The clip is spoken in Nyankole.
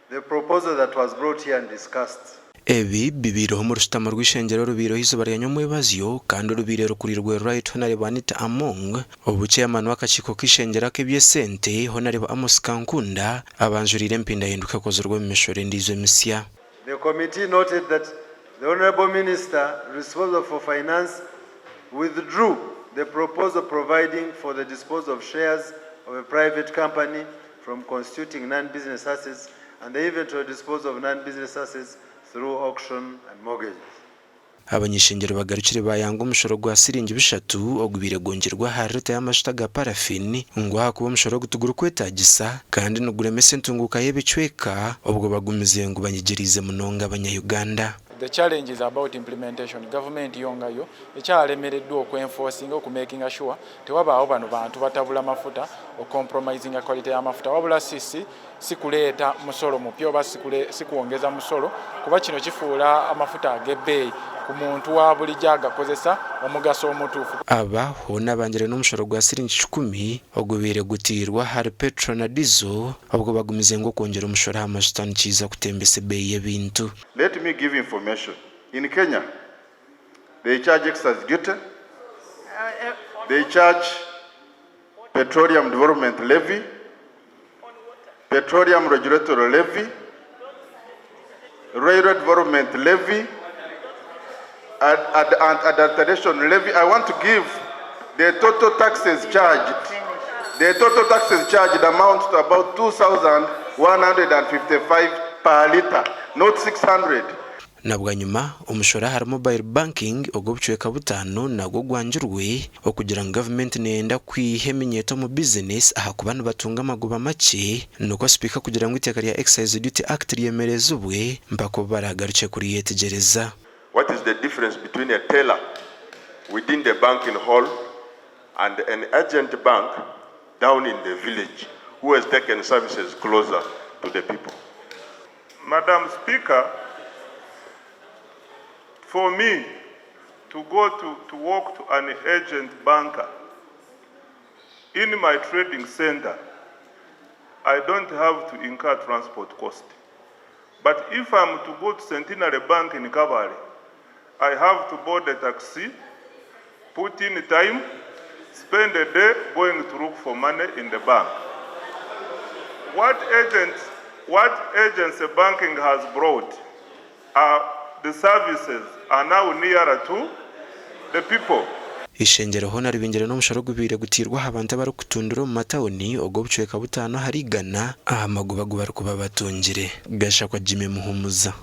The proposal that was brought here and discussed. Ebi bibaireho omu rushutamo rw'eishengyero orubaireho eizooba rya nyomwebazyo kandi orubaire rukuriirwe Right Honarebo Anita Among obu Chairman w'akakiiko k'eishengyero ak'eby'esente Honarebo Amos Kankunda abanjuriire empindahinduka ekozirwe omu mishoro endiijo emisya. The committee noted that the Honourable Minister responsible for Finance withdrew the proposal providing for the disposal of shares of a private company from constituting non-business assets and the eventual disposal of non-business assets through auction and mortgages. Abany'ishengyero bagarukire bayanga omushoro gwa siringi bishatu ogubaire gwongyerwa ahari rita y'amajuta ga parafini ngu ahakuba omushoro ogu tigurikwetagisa kandi niguremesa entunguuka y'ebicweka obwo bagumize ngu banyegyereize munonga abanya Uganda. The challenge is about implementation, gavumenti yo nga yo ekyalemereddwa oku enforcinga, oku makinga sure tewabaawo bano bantu batabula mafuta, oku compromisinga quality y'amafuta wabula si si si kuleeta musolo mupya oba si kwongeza musolo kuba kino kifuula amafuta ag'ebbeeyi ku muntu wa bulijjo agakozesa omugaso omutuufu. Aba hoona bangire n'omushoro gwa siringi kikumi ogubaire gutairwe ahari petrol na diesel obwo bagumize ngu okwongyera omushoro aha majuta nikiija kutembesa ebeeyi y'ebintu. Let me give information, in Kenya they charge excise duty, they charge petroleum development levy, petroleum regulatory levy, railway development levy, and, and, and adulteration levy. I want to give the total taxes charged. The total taxes charged amount to about 2,155 per litre, not 600. Na bwanyima, omushoro ahari mobile banking ogw'obucweka butaano nagwo gwangirwe okugira ngu gavumenti neyenda kwiha eminyeeto omu bizinesi ahakuba nibatunga amagoba makye, nikwo sipiika kugira ngu eiteeka rya Excise Duty Act ryemerezibwe mpaka obu baraagarukye kuryetegyereza. What is the difference between a teller within the banking hall and an agent bank down in the village who has taken services closer to the people? Madam Speaker, for me to go to, to walk to an agent banker in my trading center, I don't have to incur transport cost. But if I'm to go to Centenary Bank in Kabale, I have to board a taxi, put in time, spend a day going to look for money in the bank. What agent, what agency banking has brought are the services are now nearer to the people. Eishengyero hoona ribingire n'omushoro ogubaire gutairwe aha bantu abarikutundira omu matawuni ogw'obucweka butaano ahari igana aha magoba agu barikuba batungire. Gashakwa Jimmy Muhumuza.